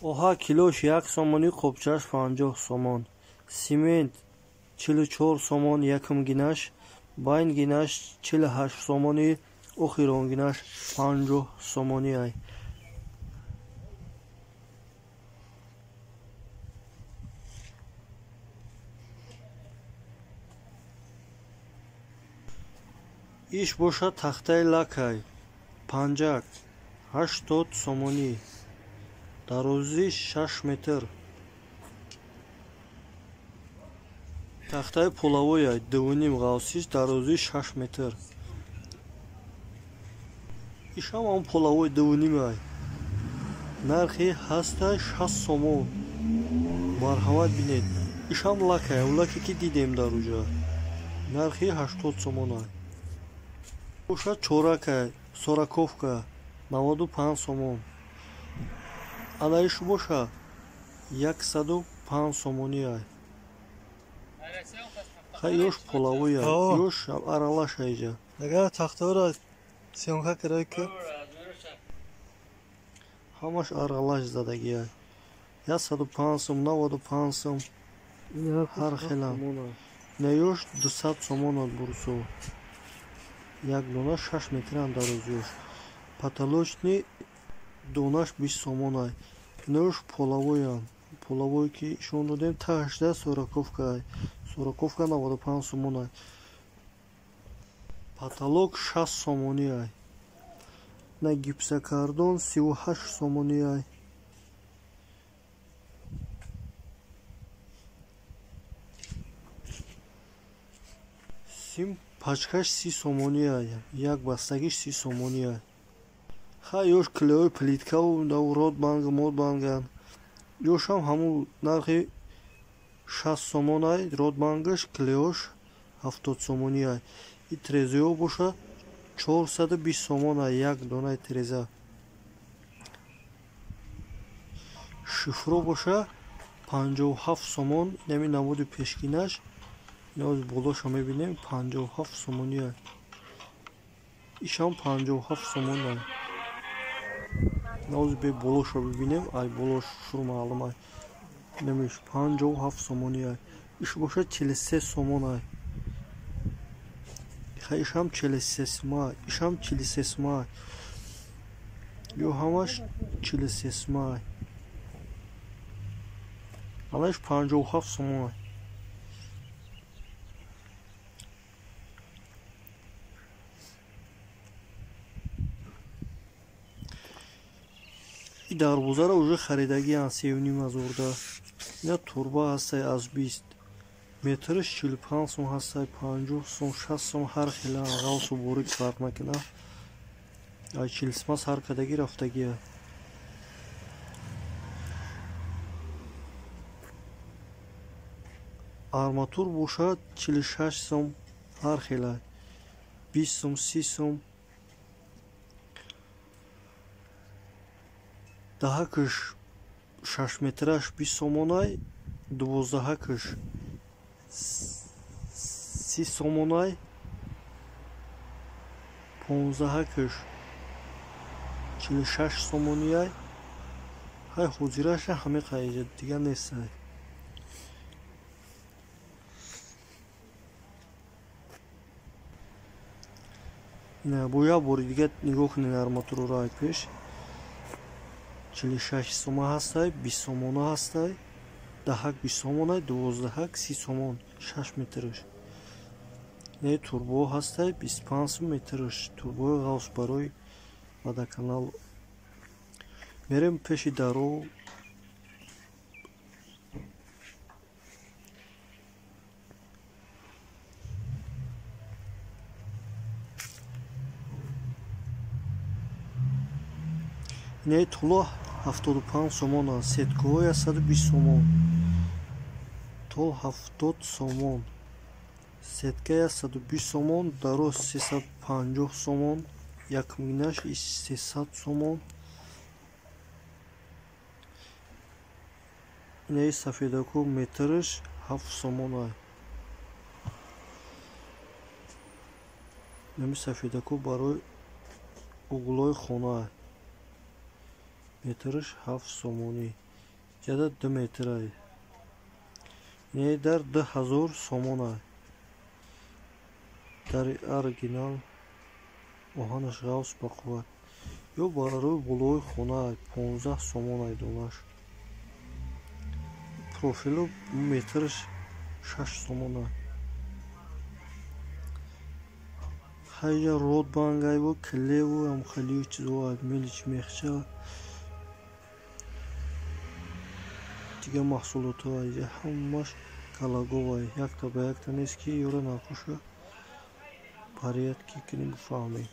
Оҳак килош 1 сомонӣ, қопчааш 50 сомон. Симент 44 сомон якумгинаш, байнгинаш 48 сомонӣ, охиронгинаш 50 сомонӣ ай. Иш бошад тахтаи лакай панҷак 80 сомонӣ, дарозӣ 6 метр. Тахтаи половоя 2.5 ғавсиш, дарозӣ 6 метр. Ишам ҳам половой 2.5 ай. Нархи ҳаста 60 сомон. Марҳамат бинед. Ишам лакай, он лаке ки дидем дар уҷа. Нархи 80 сомон ай. Бошад чоракай, сороковка 95 сомон. Анаиш боша 105 сомонӣ ай. Хай ёш половой ай, ёш аралаш айҷа. Агар тахтаро съёмка карай ки ҳамаш аралаш задагӣ ай. 105 сом, 95 сом, ҳар хелам. На ёш 200 сомон ад бурсо. Як дона 6 метрам дарозиёш. Потолочный донаш 20 сомон ай. Инош половоян. Половой ки ишон додем таҳашда сороковка ай. Сороковка 95 сомон ай. Потолок 60 сомонӣ ай. На гипсокартон 38 сомонӣ ай. Сим пачкаш 30 сомонӣ ай. Як бастагиш 30 сомонӣ ай. Хай ёш клеои плиткаву ротбанг, модбанган. Ёшам ҳамун нархи 60 сомон ай, ротбангаш, клеош 70 сомонӣ ай. И трезаё боша 420 сомон ай, як донаи треза. Шифро боша 57 сомон, инами намуди пешгинаш. Иноз болоша мебинем 57 сомонӣ ай. Ишам 57 сомон ай. Ноз бе болоша бибинем, ай болош шур маълум ай. Намеш 57 сомонӣ ай. Иш боша 43 сомон ай. Хай ишам 43 сомон, ишам 43 сомон. Ё ҳамаш 43 сомон ай. Алаш 57 сомон ай. И дарвозаро уже харидагиан 3.5 ҳазорда. Ина турба ҳастай аз 20 метрш 45 сом ҳастай, 50 сом, 60 сом, ҳар хела ғавсу борик фарқ мекуна. Ай 40 сомас ҳар кадаги рафтагия. Арматур бошад 46 сом ҳар хела, 20 сом, 30 сом. Даҳакаш 6 метраш 20 сомонай, 12-акаш 30 сомонай, 15-акаш 46 сомониай. Хай ҳозираша ҳаме қайҷа дига нестай. Ина бо як бори дига нигоҳ кунед арматурро ай пеш. 46 сома ҳастай, 20 сомона ҳастай, 10 20 сомона, 12 30 сомон, 6 метрш. Не турбо ҳастай 25 метрш, турбои ғавс барои водоканал. Мерем пеши даро. Не туло 75 сомон аст, сеткаҳои 120 сомон. Тол 70 сомон. Сетка 120 сомон, дароз 350 сомон, якминаш 300 сомон. Инаи сафедаку метрш 7 сомон ай. Инами сафедаку барои углои хона ай. Метрш 7 сомонӣ. Иҷада 2 метрай. Инаи дар 2000 сомонай. Дари оригинал, оҳанаш ғафз, бақувват. Ё барои болои хона 15 сомонай донаш. Профилу метраш 6 сомона. Хайҷа ротбангайву клеву ҳамхелию чизо, мелич мехча, дигар маҳсулотҳо айҷа ҳамаш калаговай, якта ба якта нест, ки ёра нархоша порядке кунем, бифаҳмем.